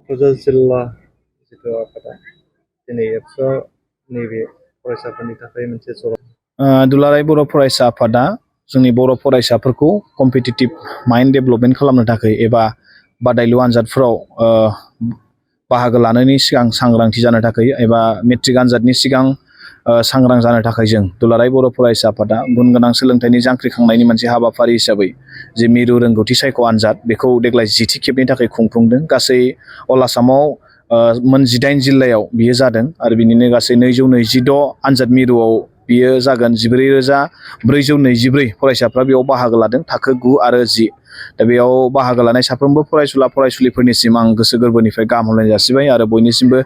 क'क्राझार जिल्ला जिथु आफादा दिनै एबसु नैबे फरायसाफोरनि थाखाय मोनसे दुलाराय बर' फरायसा आफादा जोंनि बर' फरायसाफोरखौ कम्पिटिटिभ माइन्ड डेभेलपमेन्ट खालामनो थाखाय एबा बादायलु आनजादफोराव बाहागो लानायनि सिगां सांग्रांथि जानो थाखाय एबा मेट्रिक आनजादनि सिगां सांग्रां जानो थाखाय जों दुलाराय बर' फरायसा आफादा गुन गोनां सोलोंथाइनि जांख्रिखांनायनि मोनसे हाबाफारि हिसाबै जे मिरु रोंगौथि सायख' आनजाद बेखौ देग्लाय 10थि खेबनि थाखाय खुंफुंदों। गासै अल आसामाव मोन 18 जिल्लायाव बियो जादों आरो बिनिनो गासै 226 आनजाद मिरुआव बियो जागोन। 14,424 फरायसाफ्रा बेयाव बाहागो लादों थाखो 9 आरो 10। दा बेयाव बाहागो लानाय साफ्रोमबो फरायसुला फरायसुलिफोरनिसिम आं गोसो गोरबोनिफ्राय गाहाम हामलायनाय जासिबाय आरो बयनिसिमबो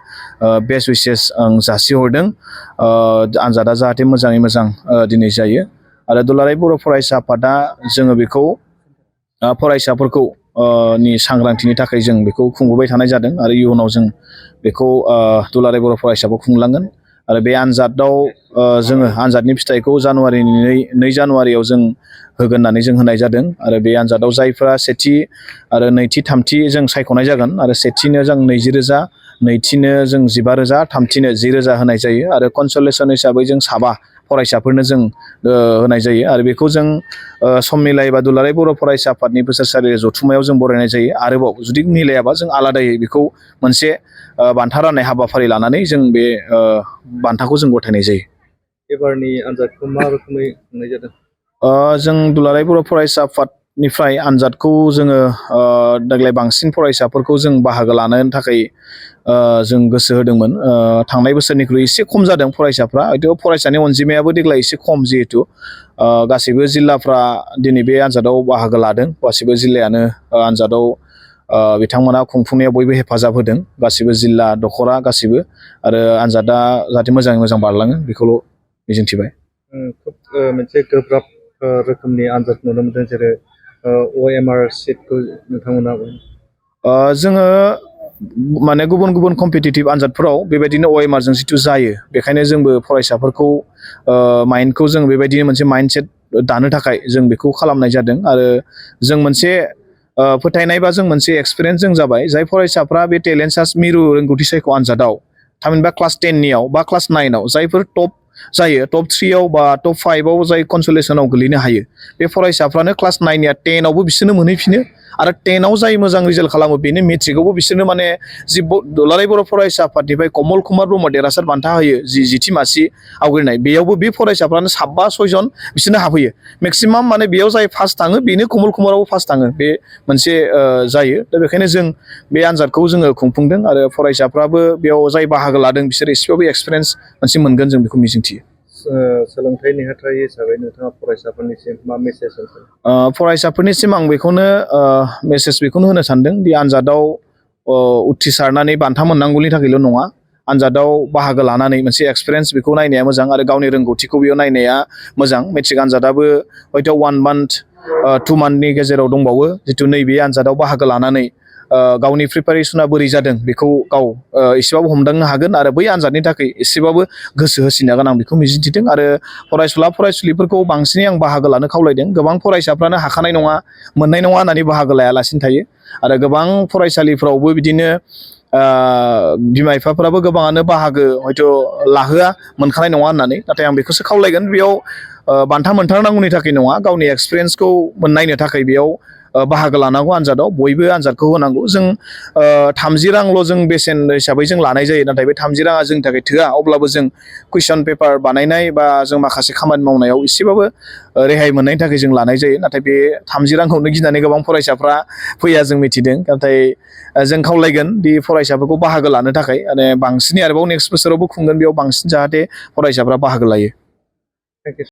बेस्ट उइसेस आं जासिहरदों। आनजादा जाहाथे मोजाङै मोजां दिनै जायो आरो दुलाराय बर' फरायसा आफादा जोङो बेखौ फरायसाफोरखौ नि सांग्रांथिनि थाखाय जों बेखौ खुंबोबाय थानाय जादों आरो इयुनाव जों बेखौ दुलाराय बर' फरायसाखौ खुंलांगोन आरो बे आनजादाव जोङो आनजादनि फिथाइखौ जानुवारिनि 2 जानुवारियाव जों होगोन होननानै जों होनाय जादों आरो बे आनजादाव जायफ्रा सेथि आरो नैथि थामथि जों सायख'नाय जागोन आरो सेथिनो जों 20,000, नैथिनो जों 15,000, थामथिनो 10,000 होनाय जायो आरो कनसलेसन हिसाबै जों 7 फरायसाफोरनो जों होनाय जायो आरो बेखौ जों सम मिलायोबा दुलाराय बर' फरायसा आफादनि बोसोरसालि जथुम्मायाव जों बरायनाय जायो। आरोबाव जुदि मिलायाबा जों आलादायै बेखौ मोनसे बान्था राननाय हाबाफारि लानानै जों बे बान्थाखौ जों गथायनाय जायो। एबारनि आनजादखौ मा रोखोमै खुंनाय जादों? जों दुलाराय बर' फरायसा आफादनिफ्राय आनजादखौ जोङो देग्लाय बांसिन फरायसाफोरखौ जों बाहागो लानो थाखाय जों गोसो होदोंमोन। थांनाय बोसोरनिख्रुइ एसे खम जादों फरायसाफ्रा, हयथ' फरायसानि अनजिमायाबो देग्लाय एसे खम जिहेथु गासैबो जिल्लाफ्रा दिनै बे आनजादाव बाहागो लादों। गासैबो जिल्लायानो आनजादाव बिथांमोना खुंफुंनायाव बयबो हेफाजाब होदों, गासैबो जिल्ला दखरा गासैबो, आरो आनजादा जाहाथे मोजाङै मोजां बारलाङो बेखौल' मिजिंथिबाय। खोब मोनसे गोब्राब रोखोमनि आनजाद नुनो मोनदों जेरै OMR सिटखौ नोंथांमोना जोङो माने गुबुन गुबुन कम्पिटिटिभ आनजादफोराव बेबायदिनो OMR जों जिथु जायो, बेखायनो जोंबो फरायसाफोरखौ माइन्डखौ जों बेबायदिनो मोनसे माइन्डसेट दानो थाखाय जों बेखौ खालामनाय जादों आरो जों मोनसे फोथायनाय बा जों मोनसे एक्सपिरियेन्स जों जाबाय जाय फरायसाफ्रा बे टेलेन्ट सार्च मिरु रोंगौथि सायख' आनजादाव थामहिनबा क्लास 10नियाव बा क्लास 9आव जायफोर टप जायो, टप 3आव बा टप 5आव जाय कनसलेसनाव गोलैनो हायो, बे फरायसाफ्रानो क्लास 9निया 10आवबो बिसोरनो मोनहैफिनो आरो 10आव जाय मोजां रिजाल्ट खालामो बेनो मेट्रिकआवबो बिसोरनो माने जि दुलाराय बर' फरायसा आफादनिफ्राय कमल कुमार ब्रह्म देरहासार बान्था होयो 10थि मासि आवग्रिनाय, बेयावबो बे फरायसाफ्रानो 5-6 जन बिसोरनो हाबहैयो। मेक्सिमाम माने बेयाव जाय फार्स्ट थाङो बेनो कमल कुमारावबो फार्स्ट थाङो, बे मोनसे जायो। दा बेखायनो जों बे आनजादखौ जोङो खुंफुंदों आरो फरायसाफ्राबो बेयाव जाय बाहागो लादों बिसोर एसेबाबो एक्सपिरियेन्स मोनसे मोनगोन जों बेखौ मिजिंथियो। सोलोंथाइ नेहाथारि हिसाबै नोंथाङा फरायसाफोरनिसिम मा मेसेज होगोन? फरायसाफोरनिसिम आं बेखौनो मेसेज बेखौनो होनो सानदों दि आनजादाव उथ्रिसारनानै बान्था मोननांगौनि थाखायल' नङा, आनजादाव बाहागो लानानै मोनसे एक्सपिरियेन्स बेखौ नायनाया मोजां आरो गावनि रोंगौथिखौ बेयाव नायनाया मोजां। मेट्रिक आनजादाबो हयथ' 1 मान्थ 2 मान्थनि गेजेराव दंबावो, जिथु नैबे आनजादाव बाहागो लानानै गावनि प्रिपारेसना बोरै जादों बेखौ गाव एसेबाबो हमदांनो हागोन आरो बै आनजादनि थाखाय एसेबाबो गोसो होसिननो आं बेखौ मिजिंथिदों आरो फरायसुला फरायसुलिफोरखौ बांसिनै आं बाहागो लानो खावलायदों। गोबां फरायसाफ्रानो हाखानाय नङा, मोननाय नङा होननानै बाहागो लायालासिनो थायो आरो गोबां फरायसालिफ्रावबो बिदिनो बिमा बिफाफोराबो गोबाङानो बाहागो हयथ' लाहोआ मोनखानाय नङा होननानै, नाथाय आं बेखौसो खावलायगोन बेयाव बान्था मोनथारनांगौनि थाखाय नङा, गावनि एक्सपिरियेन्सखौ नायनो थाखाय बेयाव बाहागो लानांगौ। आनजादाव बयबो आनजादखौ होनांगौ। जों 30 रांल' जों बेसेन हिसाबै जों लानाय जायो, नाथाय बे 30 राङा जोंनि थाखाय थोआ। अब्लाबो जों कुइसन पेपार बानायनाय बा जों माखासे खामानि मावनायाव एसेबाबो रेहाय मोननायनि थाखाय जों लानाय जायो, नाथाय बे 30 रांखौनो गिनानै गोबां फरायसाफ्रा फैया जों मिथिदों। नाथाय जों खावलायगोन दि फरायसाफोरखौ बाहागो लानो थाखाय माने बांसिनै आरोबाव नेक्स्ट बोसोरावबो खुंगोन, बेयाव बांसिन जाहाथे फरायसाफ्रा बाहागो लायो।